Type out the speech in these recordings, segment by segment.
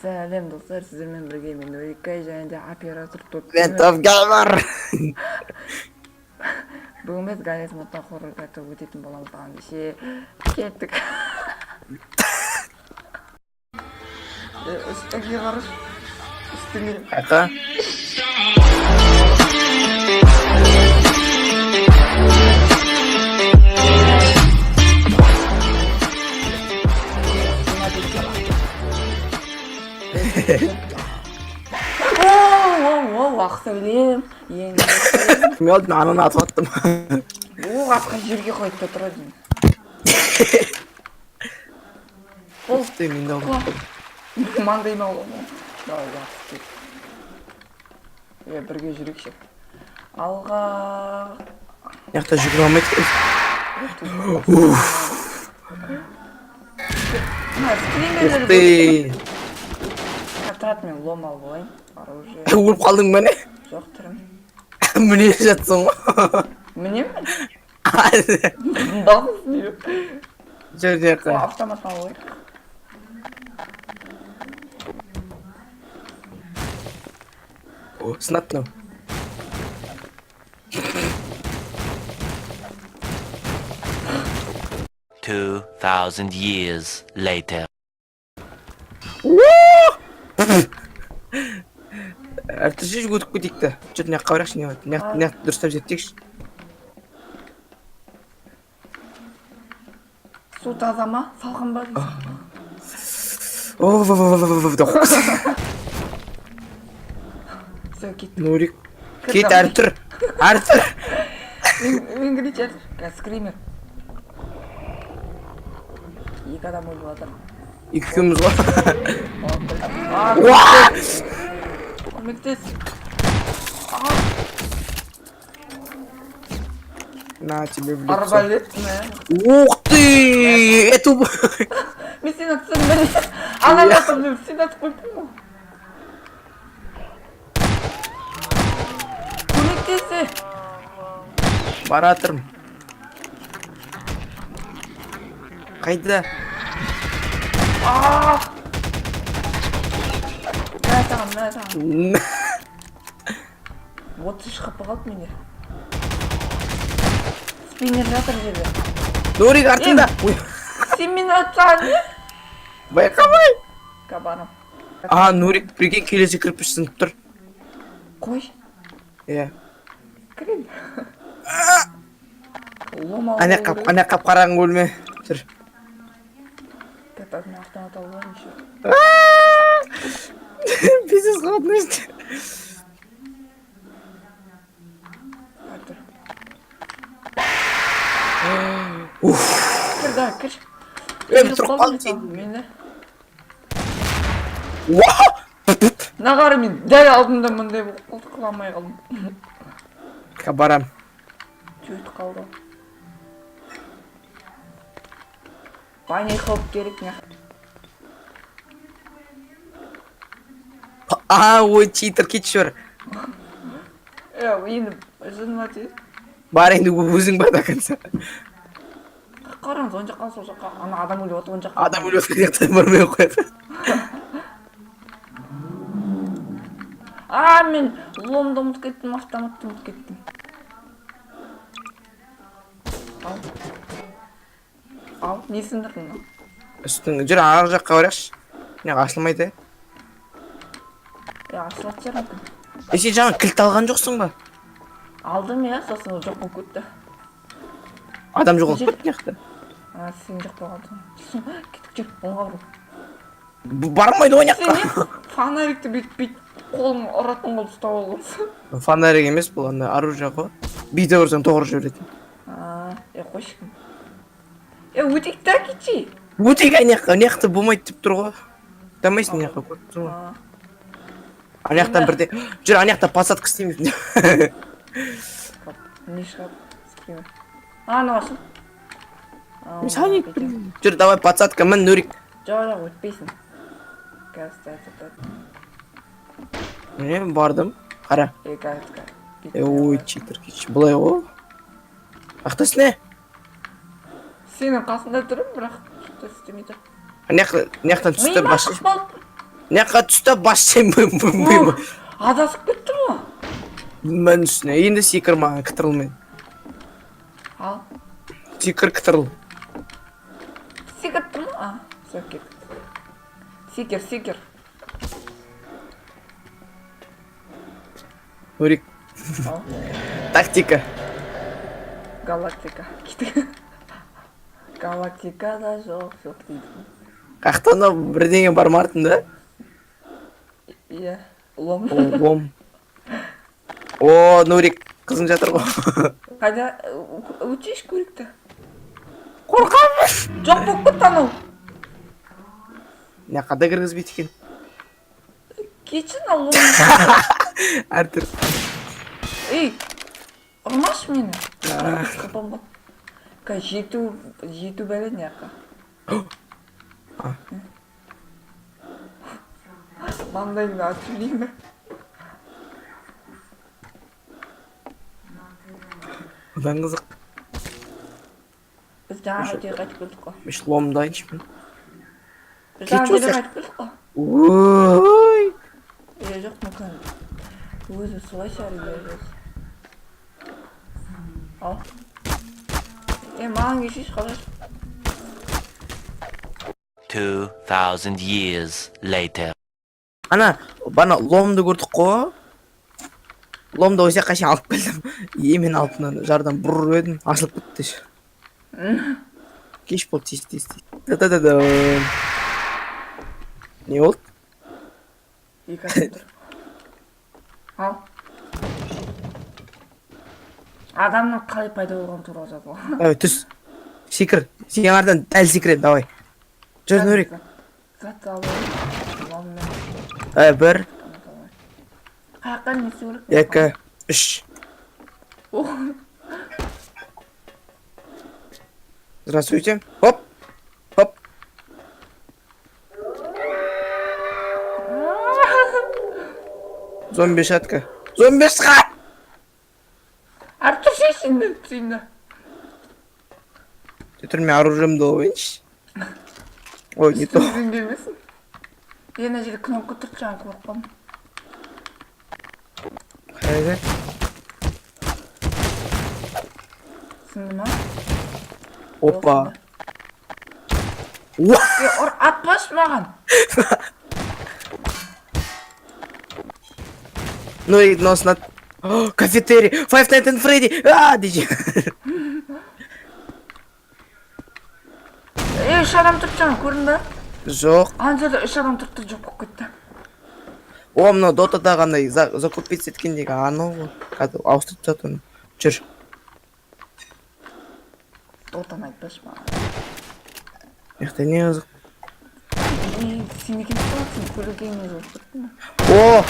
Сәлем, достар, сіздермен бірге мен, Нурикай, және де оператор топ. Мен Топ. Бүгін біз Гаррис Модтан хоррор карта өтетін боламыз. Ендеше кеттік. Үстіңе қарашы. Үстіңе. Қайқа? Оу, оу, оу, Ақсәулем. Енді. Мен алдын ананы атып аттым. О, атқа жерге қойып та тұра деймін. Ол, Ты мен де құла. Маңдайыма құла. Давай, жақсы, кет. Е, бірге жүрейікші. Алға. Мына жақта жүгіре алмайды. Мына Ух скримерлер. ты. Тұрады, мен лом алып алайын. Оружие. Өліп қалдың ба, не? Жоқ, тірімін. Міне жатсың ғой. Міне ме? Дауыс не? Жүр мына жаққа. Автомат алып алайық. О, сынады мынау. 2,000 years later. Әртүрлі өтіп кетейік та. Жүр, мына жаққа барайықшы, не бар. Мына жақты дұрыстап зерттейікші. Су таза ма? Салқын ба? О, Все, кеттік. Нурик. Кір Кет, давай. әрі тұр. Әрі тұр. Мен кірейінші, әрі тұр. Қазір скример. Екі адам өліп жатыр. Екеуміз ғой. А, Уа! көмектес. На тебе в лицо. Арбалет. Мә. Ух ты! Это... Мен сені атсам, міне. Ана жатыр, мен сені атып қойыппын ғой. Көмектес. Баратырмын. Қайда? А! Мә саған, мә саған. 33 хп қалды менде. Спиннер жатыр жерде. Нурик, артында. Ой, Сен мені атсаң, не? байқамай. Кабаным. А, Нурик, прикинь, келесі кірпіш сынып тұр. Қой, Иә. кірейін. Лом алып Ана алу қап, керек. ана қап қараңғы бөлме. Тұр. Так, мен автомат алып алайын еще. Пиздец, холодно. Так, тұр. Уф. Кір, да, кір. Е, Өліп тұрып қалдым қалдым мен сен. саған, Мені. Уа! Мына қара, мен дәл алдымда мындай болып қалды, құламай қалдым. Барам. Төрт қалды. Баня қылып керек не? А, ой, читер, кетші бар. Е, енді жыныма тиді. Бар енді, өзің бар до конца. Қараңыз, оң жаққа, сол жаққа. Ана адам өліп жатыр, оң жаққа. Адам өліп жатқан жақтан бармай ақ қояды. А, мен ломды ұмытып кеттім, автоматты ұмытып кеттім. Ал. Ал, не сындырдың мынау? Үстің, жүр, ар жаққа барайықшы. Мына ашылмайды. Е, ашылатын шығар мүмкін. Е, сен жаңа кілт алған жоқсың ба? Алдым, иә, сосын ол жоқ болып кетті. Адам жоғалып кетті мына жақта. А, сен жоқ болған. Кеттік, жүр, оңға бұрыл. Бармайды ғой мына Сен не жаққа. фонарикті бүйтіп бүйтіп қолың ұратын қылып ұстап алғансың? Фонарик емес бұл, андай оружие ғой. Бүйте ұрсаң, тоғыр жіберетін. А, е, қойшы. Е, өтейік та, кетші. Өтейік ана жаққа, мына жақта болмайды деп тұр ғой. Дамайсың мына жаққа, көріп тұрсың ғой. А, Ана жақтан бірде. Жүр, ана жақта посадка істейміз. Кап, не шығады? Скример. А, анау ашыл. А, Мен саған не оңға кетемін. Жүр, давай, подсадка, мін, Нурик. Жоқ, жоқ, өтпейсің. Қазір, қазір, қазір. Міне, бардым. Қара. Е, қазір, қазір. Е, ой, читер, кетші. Былай ғой. Ақтасын не? Сенің қасында тұрмын, бірақ что-то істемей тұр. Ана жақтан түсті Миыма башқа. қышып алды. Мына жаққа түс та бас сен. Адасып кеттім ғой. Мін үстіне. Енді секір маған кітірлмен. Ал. Секір, кітірл. Секірттім ғой. А, все, кет. Секір, секір. Нурик. Ал. Тактика. Галактика. Кеттік. Галактикада жоқ, жоқ дейді. Қаяқтан да бірдеңе бар ма артында? Иә. Лом. О, лом. О, Нурик, қызың жатыр ғой. Қайда? Өтейші, көрейік те. Қорқамын. Жоқ болып кетті анау. Мына жаққа да кіргізбейді екен. Кетші мына лом. Әртүр. Ей, ұрмашы мені. Қапан бол. Қазір жету, жету бәле мына жаққа. Маңдайыңды атып жіберейін бе? Одан қызық. Біз жаңа жерге қайтып келдік қой. Мен ломды айыншы мен. Біз жаңа Кетші жерге осы. қайтып келдік қой. Ой. Е, жоқ, мүмкін. Өзі солай шығар, е, жоқ. Ал. Е, маған келсейші, қалайшы. 2,000 years later. Ана, бана ломды көрдік қой. Ломды осы жаққа шейін алып келдім. Емен алып мынаны жардан бұрып едім, ашылып кетті. Кеш болды, тез, тез, тез. Да-да-да-да. Не болды? Екі адам тұр. Ал. Адамның қалай пайда болғаны туралы жазылған. Давай, түс. Секір. Сен артынан дәл секіреді, давай. Жүр, Нурик. Зат алып алайын. Ломмен Бір, қай жаққа, не істеу керек? екі, үш. О, Здравствуйте. Хоп. Хоп. Зомби шатка. Зомби шқа! Артур, шешінді, түсейін. Тұр, мен оружиемді алып алайыншы. Ой, не то. Өзің келмесін. Е, мына жерде кнопка тұр, жаңа көріп қалдым. Қайда? Сынды ма? Опа. Уа! Е, ұр, атпашы маған. Ну и нос на... О, кафетерий! Five Nights at Freddy! А, диджей! Е, үш адам тұр жаңа, көрдің ба? Жоқ. Ана жерде үш адам тұрды, жоқ болып кетті. О, мынау дотада қандай закупить еткендегі анау ғой. Қазір ауыстырып тастады оны. Жүр. Дотаны айтпашы маған. Мына не қызық? Е, сен екен сен көргеніңе болып кетті ме? О!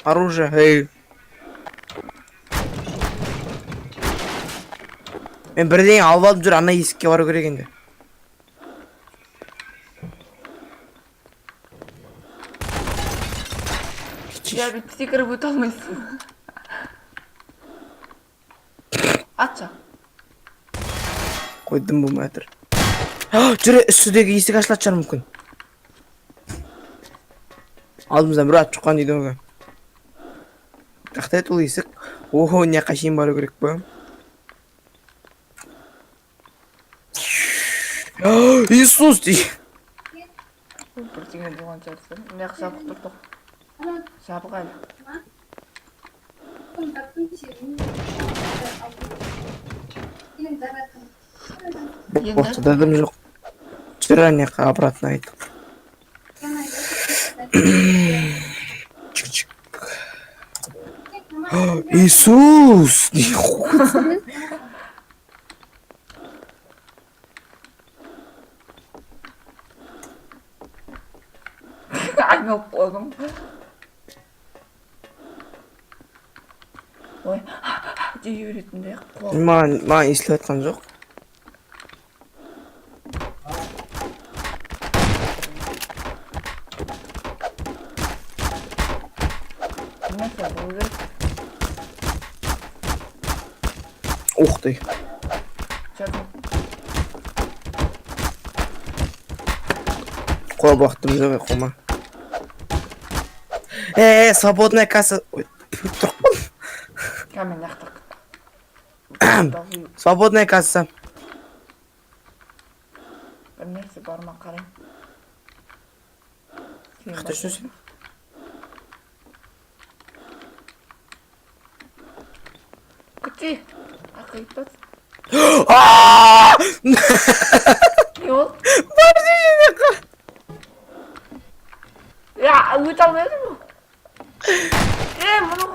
Оружие, эй. Мен бірдеңе алып алып жүр, ана есікке бару керек енді. Я бүйтіп секіріп өте алмайсың. Атшы. Қойдым, болмай жатыр. Жүр, үстідегі есік ашылатын шығар мүмкін. Алдымыздан біреу атып шыққан дейді ғой. Қаяқта еді ол есік? Охо, мына жаққа шейін бару керек па? Иисус дей. Бірдеңе болған шығар. Мына жақ жабық тұр, тоқ. Жабық әлі. Енді? Ортада дым жоқ. Жүр, ана жаққа обратно айттық. Чик-чик. Иисус! Дей. Айналып қалдым. Ой, дей беретіндей қуа. Маған естіліп жатқан жоқ. Нәрсе болу керек. Ух ты. Жадым. Қой, уақытым жоқ, ей, қойма. Свободная касса. Ой, тұрып қалдым. Камень нақты. Свободная касса. Бір нәрсе бар ма, қараймын. Сен Қаяқта бар. жүрсің сен? Күте. Ақиқат. Ааа! Не ол? Бар жерде. Я, өте алмай отырмын ғой. Е, мұны.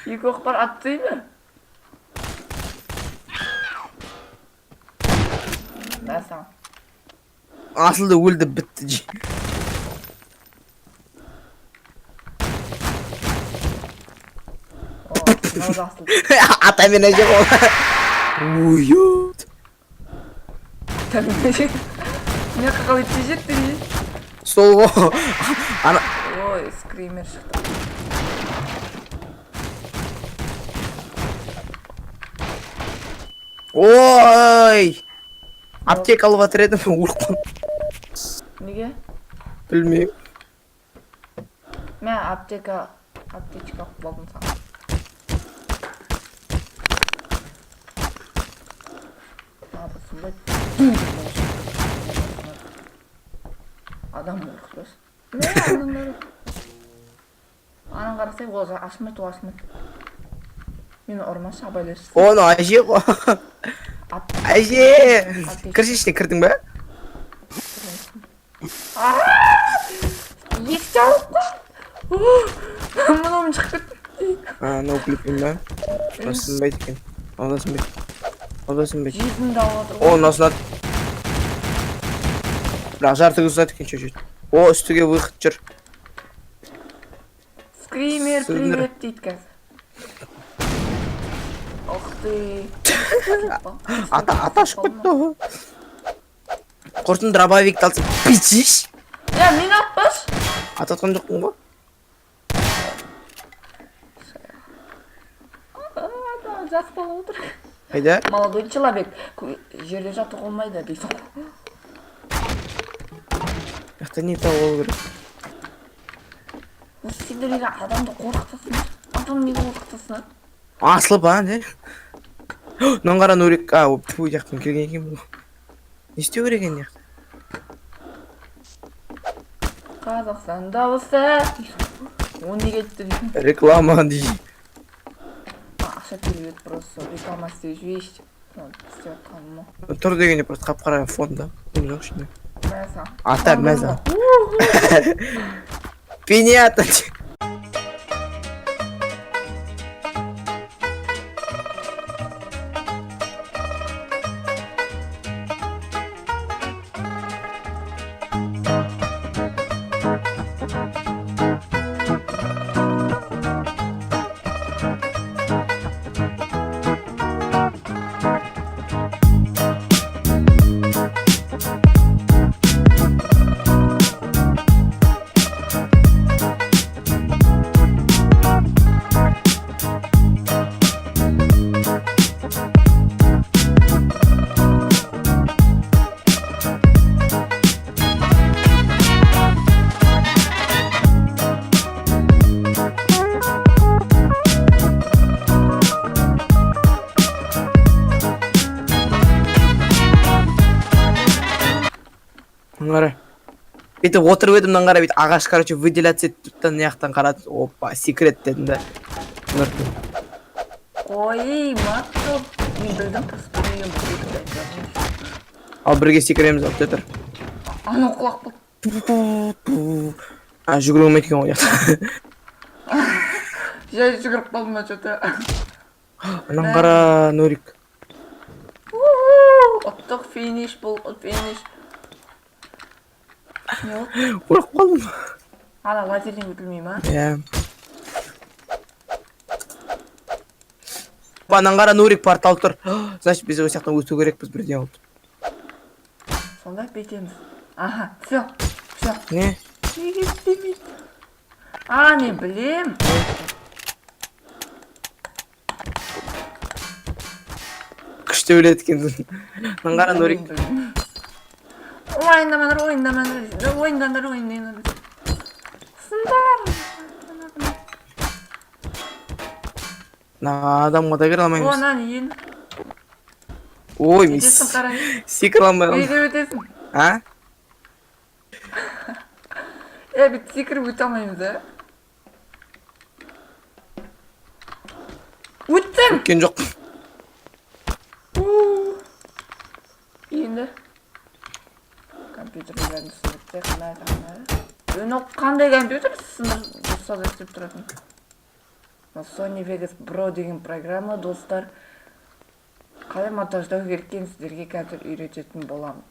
Екі оқ бар, атты ма? Мә саған. Асылды, өлді, бітті же. О, мынау да асылды. Ата мен әже ғой. Уют. Мына жаққа қалай тез жетті не? Сол ғой. Ана Ой, скример шықты. Ой! Аптека алып жатыр едім, өліп қалдым. Неге? Білмеймін. Мә, аптека, аптечка алып алдым саған. Надо сондай ду деп адам қорқытпас. Мә, ананың бәрі. Ананы қарасай, ол ашылмайды, ол ашылмайды. Мені ұрмашы, абайлашы. Оны әже ғой. Әже! Кірші ішіне, кірдің бе? Есікті алып қой. Мынаумен шығып кеттім. А, мынау клиппен ба? Мынау сынбайды екен. Ол да сынбайды. Ол да сынбайды. Жүзімді алып отыр. О, мынау сынады. Бірақ жарты сынады екен чуть-чуть. О, үстіге выход жүр. Скример, Сындыр. привет дейді қазір. Ох ты. Ата, ата ұшып кетті ғой. Құрсын, дробовикті алсам, бүйтші. Я, мені атпашы. Ататқан жоқпын ғой. А, жас бала отыр. Қайда? Молодой человек, жерде жатуға болмайды дейсің ғой. Жақта не тауып алу керек? Осы сендер неге адамды қорқытасыңдар? Адам неге қорқытасыңдар? Асылып, а, не? Мынаны қара, Нурик. А, тфу, жақтан келген екен бұл. Не істеу керек енді жақта? Қазақстанда болса, ол неге айтты дейсің. Реклама дейді. А, ақша төлеп еді, просто реклама істеп жіберейінші деп. Соны істеп жатқаным ғой. Тұр дегенде просто қап-қара фон да. Дым жоқ ішінде. Мә саған. Ата, мә саған. Пинята. Мына қара. Бүйтіп отырып едім, мынаны қара, бүйтіп ағаш, короче, выделяться етіп тұрды да, мына жақтан қарады. Опа, секрет дедім да. Нұртын. Ой, матты. Мен білдім, просто білмеген бұл секрет айтып. Ал бірге секіреміз, алып тұр. Анау құлақ болды. А, жүгіре алмайды екен ғой жақта. Жай жүгіріп қалдым ма что-то. Ананы қара, Нурик. Ұттық, финиш бұл, финиш. Не болды? Өліп қалдым. Ана лазерден өтілмей ма? Иә. Ананы қара, Нурик, портал тұр. Значит, біз ол жақтан өту керекпіз бірден болып. Сонда бүйтеміз. Аха, все, все. Не? Неге істемейді? А, мен білем. Күшті өледі екенсің. Мынаны қара, Нурик. Ой, Уайымдамаңдар, уайымдамаңдар, ойындаңдар, ойындаңдар. Сындар. Мына адамға да кіре О, алмаймыз. мынаны ең. Ой, мен Өтесің, қара. секіре алмай қалдым. Өйтіп өтесің. А? Е, бүйтіп секіріп өте алмаймыз, а? Өттім! Өткен жоқ. У. Енді компьютердің бәрін түсіндік қандай қандай, мынау қандай компьютер, сындыр тұрса да істеп тұратын? Мына Sony Vegas Pro деген программа, достар. Қалай монтаждау керек екенін сіздерге қазір үйрететін боламын.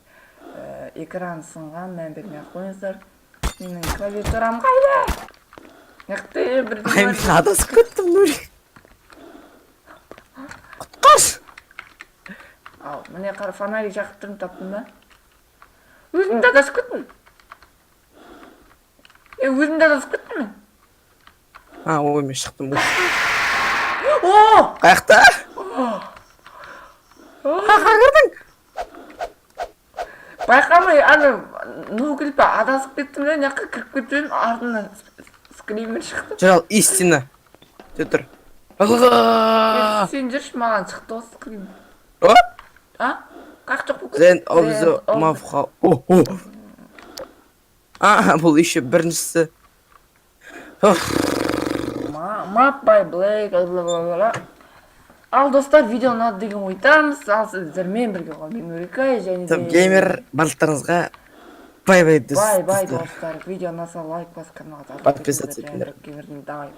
Экран сынған, мән бермей ақ қойыңыздар. Менің клавиатурам қайда? Мықты бірдеңе Ай, бар. мен адасып кеттім, Нурик. Құтқаршы. Ал міне, қара, фонарик жағып тұрмын, таптың ба? Өзім де адасып кеттім. Е, өзім де адасып кеттім мен. А, ой, мен шықтым ғой. О! Қаяқта? Қаяққа кірдің? Байқамай ана ноуклипе адасып кеттім де, мына жаққа кіріп кетіп едім, артымнан скример шықты. Жүр, ал, истина. Жүр, тұр. Е, сен жүрші, маған шықты ғой скример. О! А? Қақ жоқ болып The end of The the end of map. О, о. А, бұл еще біріншісі. Оф. Map by Blake, бла бла бла бла. Ал, достар, видео ұнады деген ойдамыз. Ал сіздермен бірге болған мен, Нурикай, және де Топ геймер, барлықтарыңызға бай бай. Бай бай, достар. Видео ұнаса, лайк басып, каналға Подписаться етіңдер. Топ геймердің, давай.